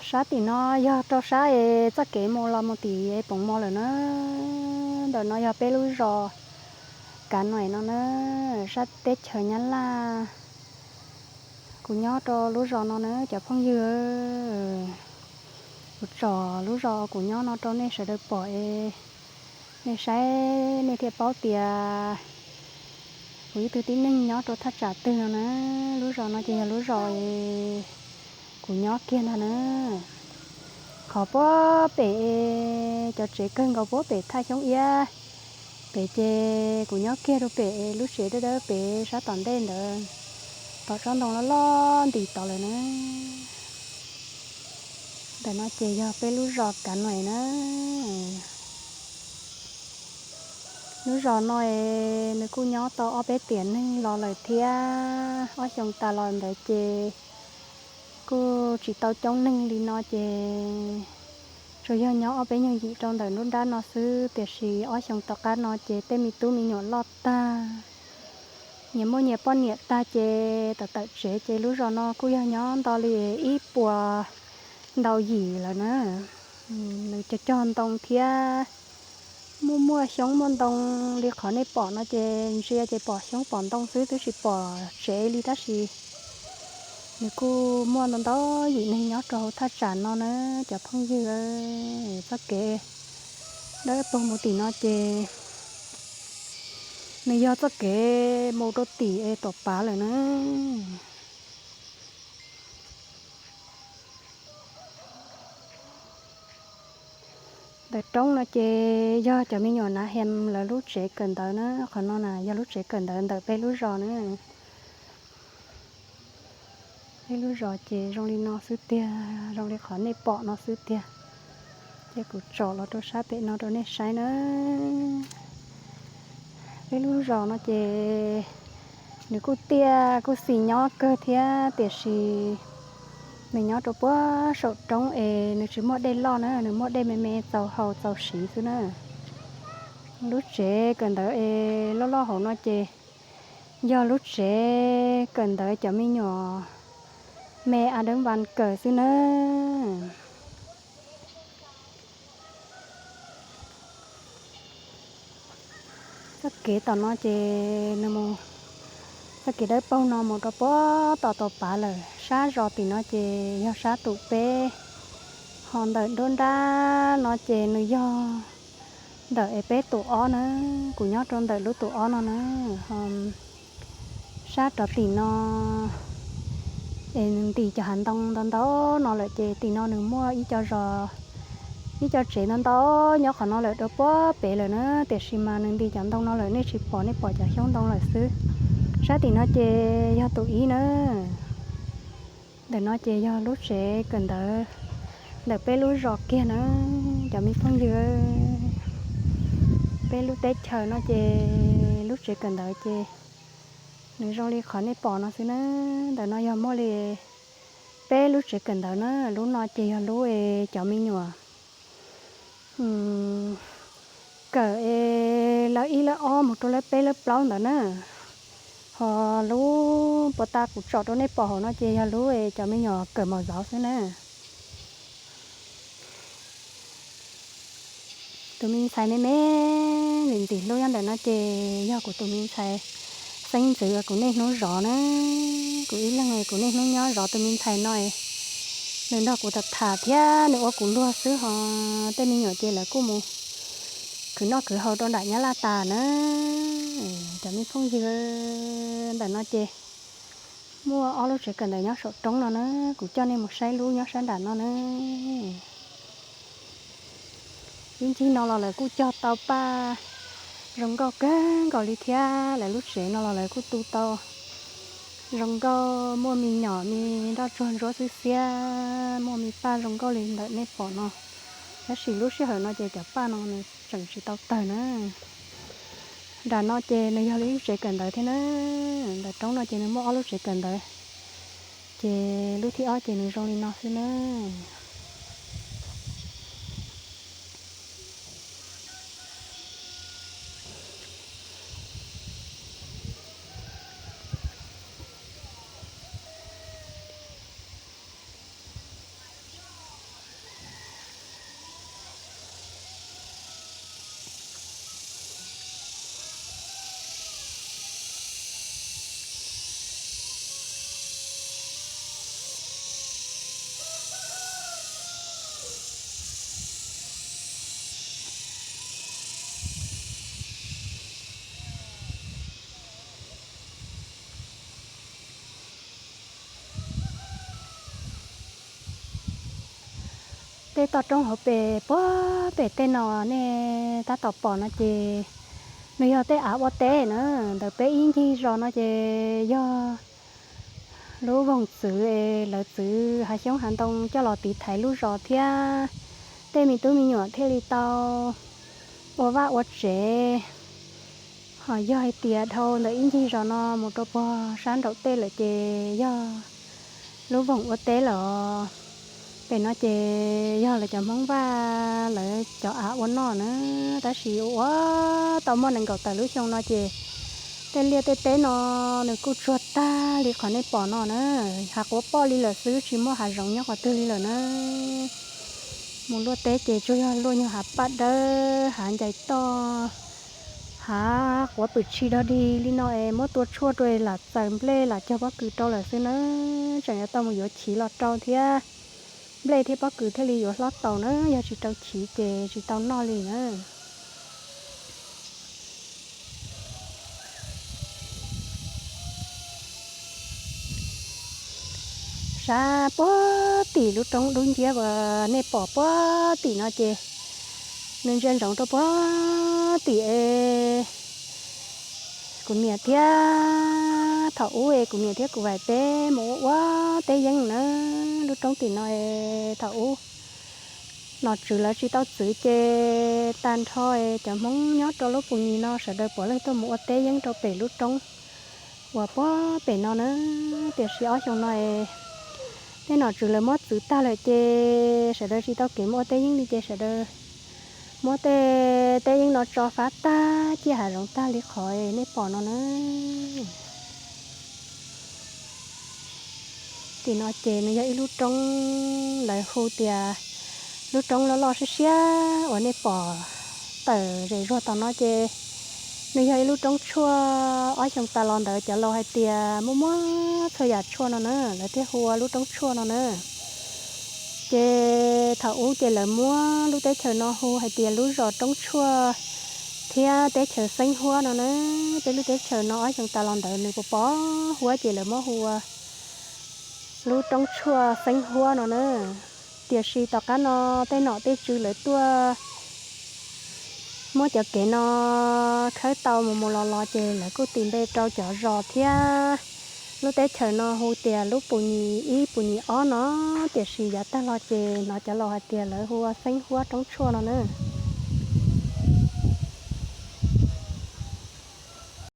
Sab tim no yog rau sab es txoj kev mus los mus tim Poov Mos lawm na. Ntawm no yog peb lub zos Kav Nuam no na, sab teb chaws Nyab Laj. Kuv nyob rau lub zos no na cov phooj ywg. Kuv tsom lub zos kuv nyob no rau nej sawv daws pom es nej saib nej thiaj paub tias kuv ib tug tib neeg nyob rau thaj tsam twg no na. Lub zos no ces yog lub zos kuv nyob kiag ntag na. Qhov puag pem es cov tsev kawg nkaus puag pem thaj xyoob iab pem ces kuv nyob kiag rau pem es lub tsev dawb dawb pem sab tom ntej ntawd, tom tsob ntoo loj loj nti tod lawm na. Ntawm no ces yog peb lub zos Kav Nuam na. Lub zos no es nws kuj nyob tau ob peb tiam neeg los lawm thiab. Ob xyoo tas los ntawd ces kuj tsis tau coob neeg li no ces tsuas yog nyob ob peb nyuag yim rau ntawm nruab nrab no xwb, tiam sis ob xyoo tom qab no ces tej me tub me nyuam loj tag, nyias muaj nyias poj niam tag ces tawm tawm tsev ces lub zos no kuj yog nyob nto li ib puas ntau yim lawm na. Nws cog cog ntoo thiab muaj muaj xyoob muaj ntoo li qhov nej pom no ces ntsia ces pom xyoob pom ntoo xwb twb tsis pom tsev li tab sis nws kuj muaj ntau ntau yim neeg nyob rau hauv thaj tsam no na cov phooj ywg. Txoj kev dawb paug mus tim no ces nws yog txoj kev mus rau tim es tom pav lawm na. Ntawm roob no ces yog cov me nyuam nav hem lawv lub tsev kawm ntawv na, qhov no na yog lub tsev kawm ntawv ntawm peb lub zos na. Peb lub zos ces zoo li no xwb tiag, zoo li qhov nej pom no xwb tiag. Ces kuv tsom los rau sab pem no rau nej saib na. Peb lub zos no ces nws kuj tiaj kuj xis nyob kawg thiab tiam sis nws nyob rau puag saum roob es nws tsis muaj dej loj na, nws muaj dej me me txaus haus txaus siv xwb na. Lub tsev kawm ntawv es loj loj hauv no ces yog lub tsev kawm ntawv cov me nyuam me a deeb vas kawm xwb na. Txoj kev tom no ces nws mus, txoj kev dawb paug no mus rau puag tom tau pav lawm. Sab zos tim no ces yog sab tus peb, ho ntawm nruab nrab no ces nws yog ntawm es peb tus ob na. Kuv nyob rau ntawm lub tus ob no na. Ho sab rov tim no es nws ntim cov hav ntoo ntau ntau no lawm ces tim no nws muaj ib co zos, ib co tsev ntau ntau nyob qhov no lawm rau puag pem lawm na, tiam sis mas nws ntim cov ntoo no lawm nej tsis pom, nej pom cov xyoob ntoo lawm xwb. Sab tim no ces yog tus ib na. Ntawm no ces yog lub tsev kawm ntawv ntawm peb lub zos kiag na, cov me phooj ywg. Peb lub teb chaws no ces lub tsev kawm ntawv ces nws zoo li qhov nej pom no xwb na. Ntawm no yog muaj li peb lub tsev kawm ntawv na, lub no ces yog lub es cov me nyuam kawm es lawv ib lawv ob mus rau lawv peb lawv plaub ntawd na. Ho lub puas ta kuv tsom rau nej pom hauv no ces yog lub es cov me nyuam kawm maum zauv xwb na. Tus me ntxhais me me ntxim ntxim hlub nyob ntawm no ces yog kuv tus me ntxhais xeeb ntxwv kuv niaj hnub zov na. Kuv ib leeg kuv niaj hnub nyob zov tus me ntxhais no, nws nrog kuv tham tham thiab nws ua kuv luag xwb, ho tej me nyuam ces lawv kuj mus khwv noj khwv haus rau nram Nyab Laj tas na. Cov me phooj ywg, ntawm no ces muaj ob lub tsev kawm ntawv nyob saum roob no na, kuv coj nej mus saib lub nyob sab nram no na. Ib ncig no los lawv kuj cog tau paj zoo nkauj kawg nkaus li thiab, lawv lub tsev no los lawv kuj tu tau zoo nkauj, muaj me nyuam me nroj tsuag ntsuab xwb xiab, muaj me paj zoo nkauj li ntawm nej pom no. Tab sis lub sij hawm no ces cov paj no nws tseem tsis tau tawg na. Nram no ces nws yog li lub tsev kawm ntawv thiab na. Ntawm roob no ces nws muaj ob lub tsev kawm ntawv, ces lub thib ob ces nws zoo li no xwb na. Tej toj roob hauv pes puag pem tej no nej tab tom pom no ces nws yog tej av ua teb na. Ntawm peb ib ncig zos no ces yog lub voog txwv es lawv txwv hav xyoob hav ntoo coj los tiv thaiv lub zos thiab tej me tub me nyuam thiaj li tau ua vaj ua tsev. Ho yog hais tias dhau ntawm ib ncig zos no mus rau puag sab nraum tej lawm ces yog lub voog ua teb lawm. Pem no ces yog lawv cov Hmoob Vaj lawv cov av ua noj na, tab sis ua ua tau muaj nees nkaum tawm lub xyoo no ces tej liaj tej teb no nws kuj tsuag tag li qhov nej pom no na. Hav quav poj li lawm xwb, tsis muaj hav zoov nyob qhov twg li lawm na. Mus luaj teb ces tsuas yog luaj nyuag hav paj dawb, hav ncaim toj, hav quav pwm tshis dog dig li no es muab tua tshuaj rau lam txaws nplej lam cog pob kws rau lawm xwb na. Tseem yuav tau mus yuav chiv los rau thiab, nplej thiab pob kws thiaj li yuav hlob taus na, yog tsis rau chiv ces tsis tau noj li na. Sab puag tim lub roob dub nciab uas nej pom puag tim no ces nws ntsia ntsoov rau puag tim es kuv niam thiab, thaum ub es kuv niam thiab kuv vam peb mus ua ua teb yeeb na. Lub roob tim no es thaum ub nom tswv lawv tsis tau txwv ces tag nrho es cov Hmoob nyob rau lub Pus Nyim no sawv daws puav leej tuaj mus ua teb yeeb rau pem lub roob uas puag pem no na. Tiam sis ob xyoo no es tej nom tswv lawv muab txwv tag lawm ces sawv daws tsis tau kev mus ua teb yeeb li ces sawv daws muab tej teb yeeb no tso fab tag ciaj hav zoov tag li qhov nej pom no na. Tim no ces nws yog ib lub roob lawv hu tias lub roob loj loj siab siab uas nej pom tawm zem zuag tom no ces nws yog ib lub roob tshuaj. Ob xyoo tas los ntawd cov laus hais tias muaj muaj txhua yam tshuaj no na, lawv thiaj hu ua lub roob tshuaj no na. Ces thaum ub ces lawv muab lub teb chaws no hu hais tias lub zos roob tshuaj thiab teb chaws xeeb huab no na. Peb lub teb chaws no ob xyoo tas los ntawd nws pos pos huab ces lawv muab hu ua lub roob tshuaj xeeb huab no na. Tiam sis tom qab no tej nom tej tswv lawv tuaj muab cov kev no khawb tau mus mus los los ces lawv kuj tis npe rau cov zos thiab lub teb chaws no hu tias lub Pus Nyim ib Pus Nyim ob no. Tiam sis yav tag los ces hnov cov laus hais tias lawv hu ua xeeb huab roob tshuaj no na.